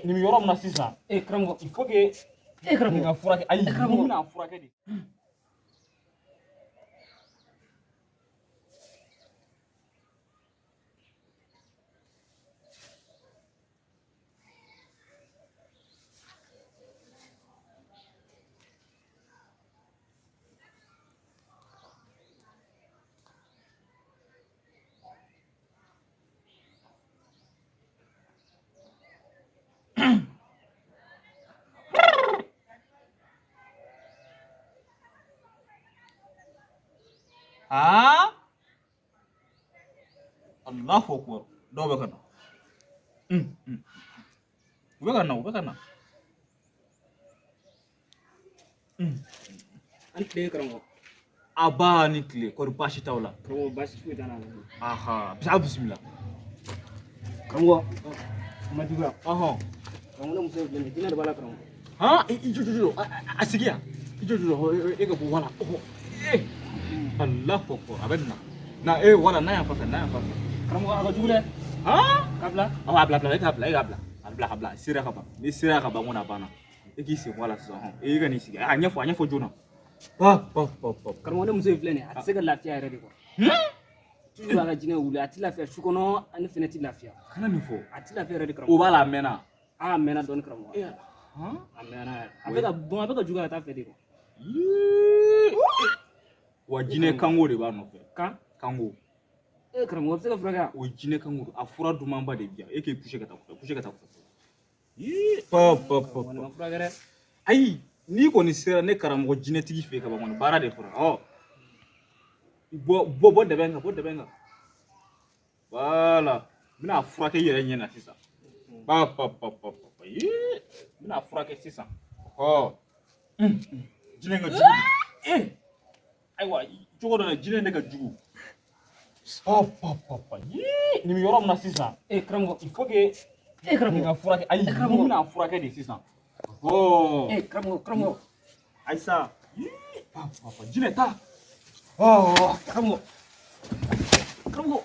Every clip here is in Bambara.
Nin bɛ yɔrɔ min na sisan, E karamɔgɔ. il faut que E karamɔgɔ. nin ka furakɛ. Ayi, E karamɔgɔ. n bɛna furakɛ de. Aa, Allahu akbar, dɔw bɛ ka na. U bɛ ka na, u bɛ ka na. An tile karamɔgɔ. A ba ni tile, kɔri baasi t'aw la? Karamɔgɔ, baasi foyi t'an na. Aha, aw bisimila. Karamɔgɔ, ma juguya. Ɔhɔn. Karamɔgɔ, ne muso in filɛ nin ye, jinɛ de b'a la karamɔgɔ. Han, i jɔ jɔ jɔ, a sigi yan. I jɔ jɔ jɔ, e ka bɔ wala. Ɔhɔ, ee, Allahu akbar, a bɛ nin na. Na e wala, na yan fan fɛ, na yan fan fɛ. Karamɔgɔ, a ka jugu dɛ. Han? K'a bila. Awɔ, a bila bila, e k'a bila, e k'a bila. A bila ka bila, sera ka ban. Ni sera ka ban kɔni, a banna. E k'i sen bɔ a la sisan, hɔn. E ka n'i sigi. A ɲɛfɔ, a ɲɛfɔ joona. Pa pa pa pa. Karamɔgɔ, ne muso in filɛ nin ye, a tɛ se ka lafiya yɛrɛ de quoi. Toujours a ka jinɛ wuli, a tɛ lafiya su kɔnɔ, ani fɛnɛ tɛ lafiya. Kana nin fɔ. A tɛ lafiya yɛrɛ de karamɔgɔ. O b'a la, a mɛnna. A mɛnna dɔɔni karamɔgɔ. E han? A mɛnna yɛrɛ. A bɛ ka bɔn, a bɛ ka juguya ka taa fɛ de quoi. Wa jinɛ kanko de b'a nɔfɛ. Kan? Kanko. E karamɔgɔ, bɛ se ka furakɛ wa? O ye jinɛ kanko don. A fura dumanba de bi yan. E k'i coucher ka taa kɔfɛ, coucher ka taa kɔfɛ. Yee, pa pa pa Karamɔgɔ, nin pa. ma furakɛ dɛ. Ayi, n'i kɔni sera ne karamɔgɔ jinɛtigi fɛ yen ka ban kɔni, baara de fɔra. Ɔ. Bɔ bɔ bɔ dɛbɛn kan, bɔ dɛbɛn kan. Voilà. N bɛna furakɛ i yɛrɛ ɲɛ na sisan. Pa pa pa pa pa. Yee, n bɛna furakɛ sisan. Ɔ. Jinɛ ka jugu. Eh. Ayiwa, cogo dɔ la jinɛ de ka jugu. Pa pa pa pa. Yee, nin bɛ yɔrɔ min na sisan. E karamɔgɔ. Il faut que E karamɔgɔ. nin ka furakɛ. Ayi, E karamɔgɔ. n bɛna furakɛ de sisan. Ɔ. E karamɔgɔ, karamɔgɔ. Ayisa. Yee, pa pa pa. Jinɛ ta. Ɔ. Karamɔgɔ. Karamɔgɔ.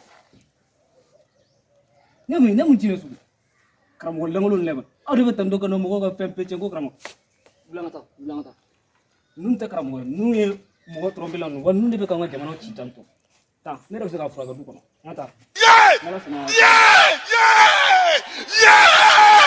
Ne mun jinɛ sugu? Karamɔgɔ lankolon lɛbɛ. Aw de bɛ tantɔ ka na mɔgɔw ka fɛn bɛɛ tiɲɛ ko karamɔgɔ. Wuli an ka taa, wuli an ka taa. Ninnu tɛ karamɔgɔ ye, ninnu ye mɔgɔ tɔrɔnpela ninnu, wa ninnu de bɛ k'an ka jamana ci tantɔ. Taa, ne yɛrɛ bɛ se k'a furakɛ du kɔnɔ. An ka taa. N'Ala sɔnna. Yeah! Yeah! Yeah!